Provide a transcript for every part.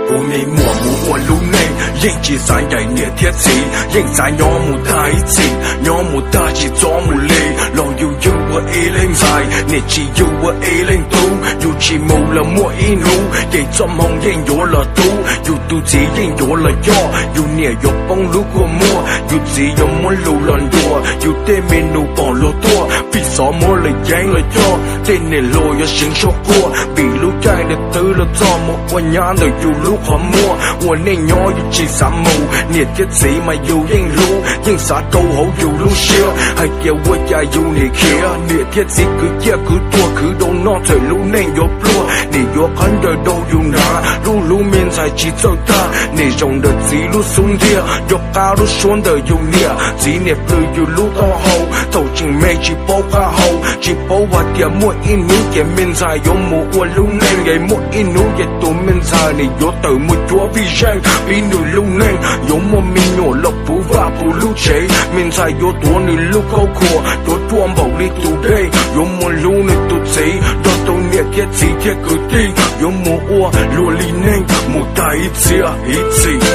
Ua me muam mus ua lub neej, yeej tsis xav ncaim niam thiab txiv, yeej xav nyob mus tag ib txhis, nyob mus tag tsis txhob mus li. Los yus yug ua ib leeg ntxhais, niam tsis yug ua ib leeg tub, yus tsis mus los muaj ib hnub ces txoj hmoo yeej yuav los tu, yus tus txiv yeej yuav los coj, yus niam yuav poob lub kua muag, yus txiv yuav muab lus los ntuas, yus tej me nus pom luag tuaj, vim xov muab lawv ceeb lawv coj, tej niam hluas yuav seev suab quaj, vim lub caij ntawd twb los txog mus ua nyab ntawm yus lub qhov muag, ua neej nyob yus tsis xav mus, niam thiab txiv mas yus yeej hlub, yeej xav rau hauv yus lub siab, hais tias ua cas yus nim khiav, niam thiab txiv kwv ciaj kwv tuag khwv rau noj txawm lub neej yuav pluag, nim yuav qhab ncaws rau yus hnav, lub hlub me ntxhais tsis txawj tag, nim zaum ntawm txiv lub xub ntiag, nco qab lub suab ntawm yus niam, txiv niam plhws yus lub taub hau, thaum tseem me tsis paub qab hau, tsis paub hais tias muaj ib hnub ces me ntxhais yuav mus ua lub neej, es muaj ib hnub ces tus me ntxhais nim yuav tawm mus cuab vij zeej, pib nws lub neej, yuav muaj me nyuam los puv vaj puv lub tsev, me ntxhais yuav tuav nws lub khaub khuam, tuav ruaj npaum li tus dej, yuav mus hlub nws tus txiv, nrog tau niam thiab txiv thiab kwv tij, yuav mus ua luag li neej mus tag ib txhiab ib txhis.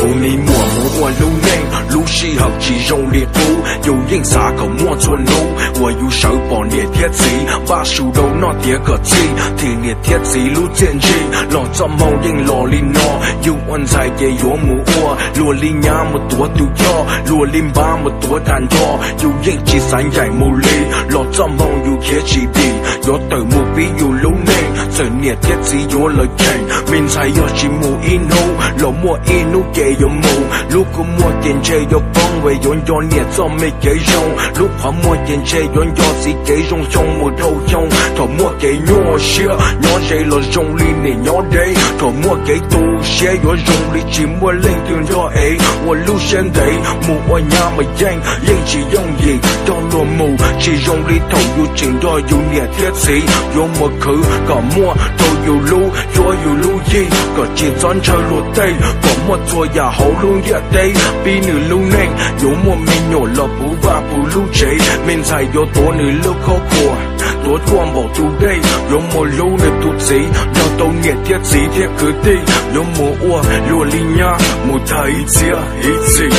Ua me muam mus ua lub neej, lub sij hawm tsis zoo li qub, yus yeej xav kom muaj txhua hnub uas yus sawv pom niam thiab txiv, npaj su rau noj tiav kom txhij, thim niam thiab txiv lub txiaj ntsig, los txoj hmoo yeej los li no, yus ua ntxhais ces yuav mus ua, luag li nyab mus tuav tus choj, luag li npab mus tuav tag nrho, yus yeej tsis xav ncaim mus li, los txoj hmoo yus khiav tsis dim, yuav tawm mus pib yus lub neej, txawm niam thiab txiv yuav lawv cheem, me ntxhais yog tsis mus ib hnub, los muaj ib hnub ces yuav mus, lub kua muag ces ntshe yuav poob, es yuav nco niam txoj me kev zoo, lub qhov muag ces ntshe yuav nco txiv kev zoo xyoo mus dhau xyoo, thaum muaj kev nyuaj siab, nyob ze los zoo li niam nyob deb, thaum muaj kev tu siab yuav zoo li tsis muaj leej twg nrog ev, ua lub siab ntev, mus ua nyab mas yeej, yeej tsis yooj yim, coj luag mus, tsis zoo li thaum yus tseem nrog yus niam thiab txiv, yuav mus khwv kom muaj rau yus lub cuab yus lub yig, kom tsis txhob ntshaw luag tej, kom muaj txhua yam hauv lub ntiaj teb, pib nws lub neej, yuav muaj me nyuam los puv vaj puv lub tsev, me ntxhais yuav tuav nws lub khaub khuam, tuav ruaj npaum tus dej, yuav mus hlub nws tus txiv, nrog tau niam thiab txiv thiab kwv tij, yuav mus ua luag li nyab mus tag ib txhiab ib txhis.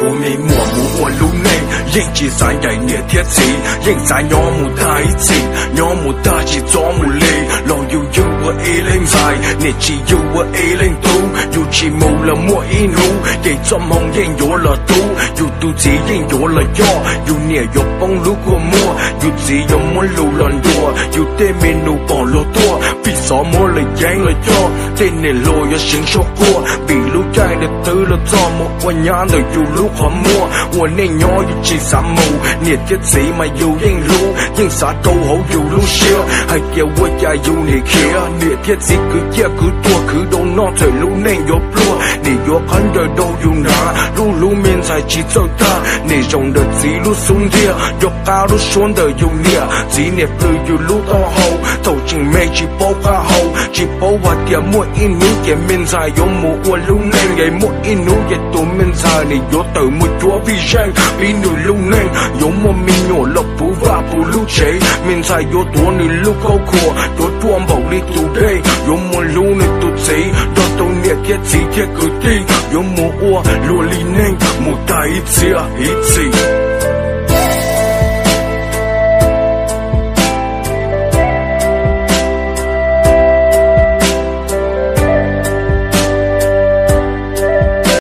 Ua me muam mus ua lub neej, yeej tsis xav ncaim niam thiab txiv, yeej xav nyob mus tag ib txhis, nyob mus tag tsis txhob mus li. Los yus yug ua ib leeg ntxhais, niam tsis yug ua ib leeg tub, yus tsis mus los muaj ib hnub ces txoj hmoo yeej yuav los tu, yus tus txiv yeej yuav los coj, yus niam yuav poob lub kua muag, yus txiv yuav muab lus los ntuas, yus tej me nus pom luag tuaj, vim xov muab lawv ceeb lawv coj, tej niam hluas yuav seev suab quaj, vim lub caij ntawd twb los txog mus ua nyab ntawm yus lub qhov muag. Ua neej nyob yus tsis xav mus, niam thiab txiv mas yus yeej hlub, yeej xav rau hauv yus lub siab, hais tias ua cas yus nim khiav. Niam thiab txiv kwv ciaj kwv tuag khwv rau noj txawm lub neej yuav pluag, nim yuav qhab ncaws rau yus nrad. Lub hlub me ntxhais tsis txawj tag, nim zaum ntawm txiv lub xub ntiag, nco qab lub suab ntawm yus niam. Txiv niam plhws yus lub taub hau, thaum tseem me tsis paub qab hau, tsis paub hais tias muaj ib hnub ces me ntxhais yuav mus ua lub neej es muaj ib hnub ces tus me ntxhais nim yuav tawm mus cuab vij zeej. Pib nws lub neej yuav muaj me nyuam los puv vaj puv lub tsev, me ntxhais yuav tuav nws lub khaub khuam, tuav ruaj npaum li tus dej, yuav mus hlub nws tus txiv, nrog rau niam thiab txiv thiab kwv tij, yuav mus ua luag li neej mus tag ib txhia ib txhis.